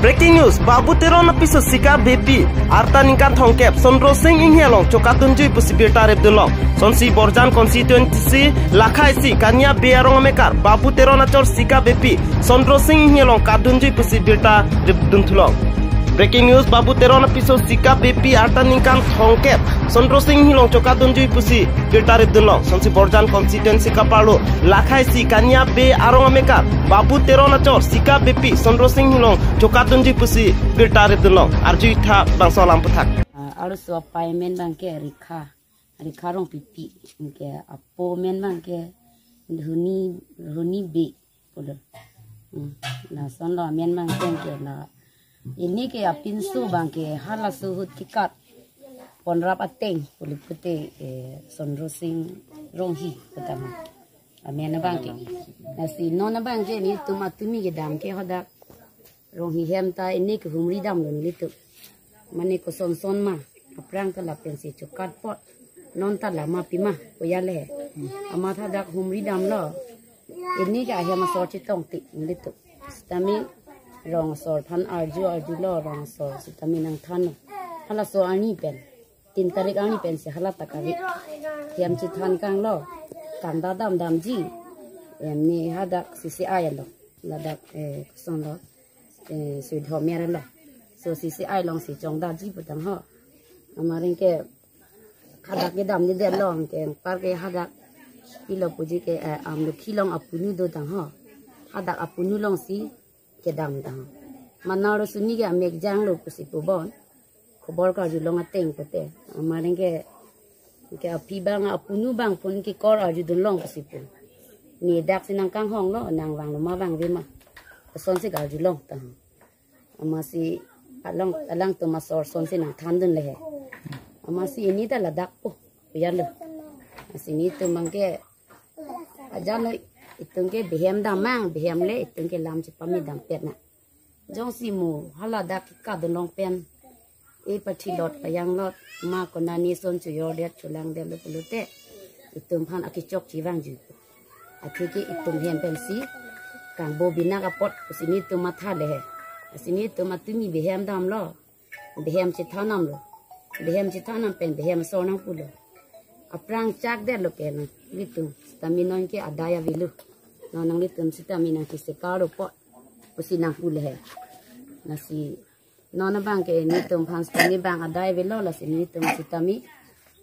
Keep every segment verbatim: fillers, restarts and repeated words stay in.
Breaking news, Babu Teron apiso sika bepi, arta ningkan thongkep, Sondro Sing Inghi along chokatdunjui pusi birta repdunlong. Sonsi Borjan constituency, Lakhai si, Kania Bey arong amekar, Babu Teron achor sika bepi, Sondro Sing Inghi along katdunjui pusi birta repdunthulong. Breaking news, Babu Teron apiso sika bepi, arta ningkan thongkep, Sondro Sing Inghi along chokatdunjui pusi birta repdunlong. Sonsi Borjan constituency kaparlo, Lakhai si, Kania Bey arong amekar, Babu Teron achor sika bepi, Sondro Sing Inghi along chokatdunjui pusi birta repdunlong. Arjutha bangso alam aputhak. Ah, arloso apai amen abangke Rikha, Rikha Rongpipi, anke apo amen abangke Huni, Huni Bey pulo. Hmm. Lasonlo amen abangke, anke la, pini ke apinso abangke halaso ahut kekat ponrap ateng pulo pute, eh, Sondro Sing Ronghi putama amen abangke. Lasi non abangke nelitum atumi kedam ke hadak Ronghi hem ta pini ke humri damlo nelitum. Mane kosonson ma, aphrang ta lapensi chokat apot, non ta lama pima, koyale. Amat hadak humri damlo. Pini ke ahem asor chetongtik nelitum. Sitame rong asor aphan arju arjulo, rong asor sitame nangthanlo. Halaso arni pen, tin tarik arni pensi hala ta kave. Hem chethan kanglo, kangda damdamji. Em, ne hadak C C I lo, ladak, eh, kosonlo, eh, Sudhomer lo. So C C I alongsi chongdamji putang ho. Amat anke hadak kedamdedetlo, anke anpar ke hadak pilo puji ke, eh, Amlokhi along apunu dotang ho. Hadak apunu alongsi kedamtang ho. Mane arloso pini ke amek janglo pusi pubon. Khobor karjulong ateng pute. Amat anke, anke aphi abang apunu abang pun kekor arjudunlong pusi pu. Ne daksi nangkanghonglo, nangvanglo ma vangve ma, kosonsi karjulong tang. Amatsi along, alangtum asor asonsi nangthandunle he. Amatsi pini ta ladak pu, koyalo. Lasi nelitum abangke ajan lo, itum ke behem damnang, behem le itum ke lam chepame dampet nang. Jongsi mo haladak kekatdunlong pen, e pathilot payanglot, ma konane son choyordet cholangdetlo pulote, itum aphan akechok chevangji. Atheke itum hem pensi kangbo binak apot pusi nelitum mathale he. Lasi nelitum atumi behem damlo, behem chethan damlo. Behem chethan dam pen behem asor nangpulo. Aphrang chakdetlo ke nang, nelitum sitame non ke adai avelo. Non nanglitum sitame nangkesekarlo apot pusi nangpule he. Lasi non abangke nelitum aphan sitame bang adai avelo, lasi nelitum sitame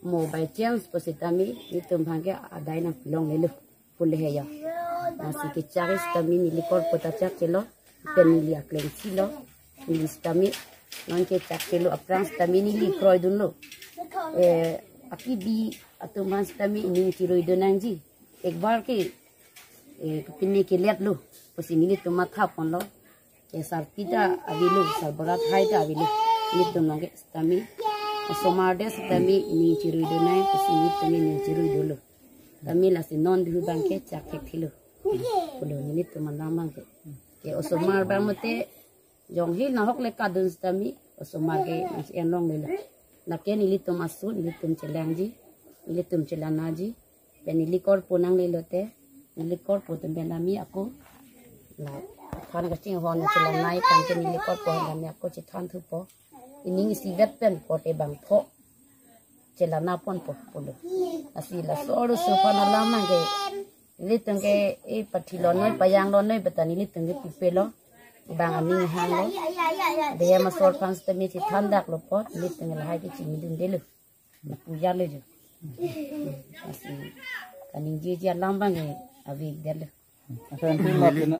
mo by chance pu sitame nelitum aphan ke adai nangpilonglelo pule he ya. Lasi kechak sitame neli korpo ta chakchelo, pen neli akleng silo, neli sitame non ke chakchelo aphrang sitame neli kroidunlo. Eh, akibi atum aphan sitame ining chiruidun nangji. Ekbar ke, eh, pine keletlo pusi nelitum mathaponlo. Ke sarpi ta avelo, sarbura hai ta avelo. Nelitum along ke sitame, osomar det sitame ining chiruidun nang pusi nelitum ining chiruidunlo. Tame lasi non dihu abangke chak thekthelo pulo nelitum alam abangke. Ke osomar abang mate jongsi nahok le katdun sitame osomar ke nangsi enlonglelo. Lake nelitum aso, nelitum chelangji, nelitum chelanaji. Pen neli korpo nanglelo te, neli korpo atum pen lami ako, la aphan kachinghon chelanai tangte neli korpo lami ako chethanthupo. Ining isivet pen pote bangpho chelanaponpo pulo. Lasi laso arloso aphan alam abangke, nelitum ke e pathilonoi payanglonoi peta nelitum ke pipelo. Bang aning hanglo. Behem asor aphan sitame chethandaklo apot, nelitum lahai ke chingdundelo. Lapu jalo jo. Lasi kaningjeje alam abangke avedetlo. Asa ante ma pena,